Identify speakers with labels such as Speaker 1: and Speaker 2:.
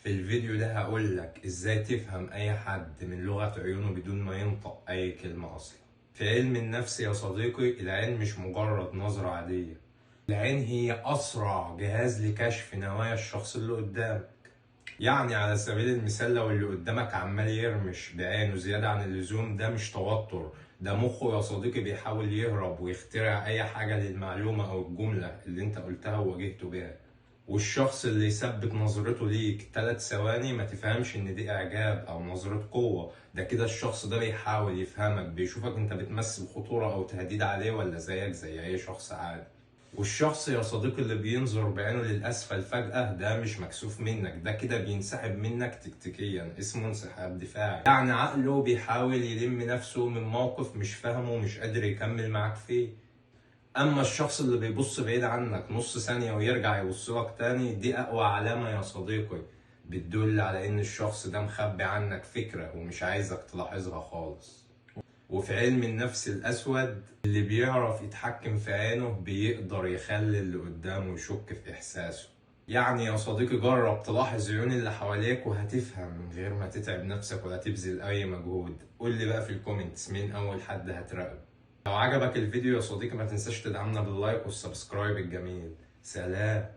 Speaker 1: في الفيديو ده هقولك ازاي تفهم اي حد من لغة عيونه بدون ما ينطق اي كلمة اصلا. في علم النفس يا صديقي، العين مش مجرد نظرة عادية. العين هي اسرع جهاز لكشف نوايا الشخص اللي قدامك. يعني على سبيل المثال، لو اللي قدامك عمال يرمش بعينه زيادة عن اللزوم، ده مش توتر، ده مخه يا صديقي بيحاول يهرب ويخترع اي حاجة للمعلومة او الجملة اللي انت قلتها وواجهته بيها. والشخص اللي يثبت نظرته ليك 3 ثواني ما تفهمش ان دي اعجاب او نظرة قوة، ده كده الشخص ده بيحاول يفهمك، بيشوفك انت بتمثل خطورة او تهديد عليه ولا زيك زي اي شخص عادي. والشخص يا صديقي اللي بينظر بعينه للأسفل فجأة، ده مش مكسوف منك، ده كده بينسحب منك تكتيكيا، اسمه انسحاب دفاعي. يعني عقله بيحاول يلم نفسه من موقف مش فاهمه ومش قادر يكمل معاك فيه. أما الشخص اللي بيبص بعيد عنك نص ثانية ويرجع يبص لك تاني، دي أقوى علامة يا صديقي بتدل على إن الشخص ده مخبي عنك فكرة ومش عايزك تلاحظها خالص. وفي علم النفس الأسود، اللي بيعرف يتحكم في عينه بيقدر يخلي اللي قدامه يشك في إحساسه. يعني يا صديقي جرب تلاحظ عيون اللي حواليك وهتفهم من غير ما تتعب نفسك ولا تبذل أي مجهود. قول لي بقى في ال comments مين أول حد هتراقبه. لو عجبك الفيديو يا صديقي ما تنساش تدعمنا بال like وال subscribe الجميل. سلام.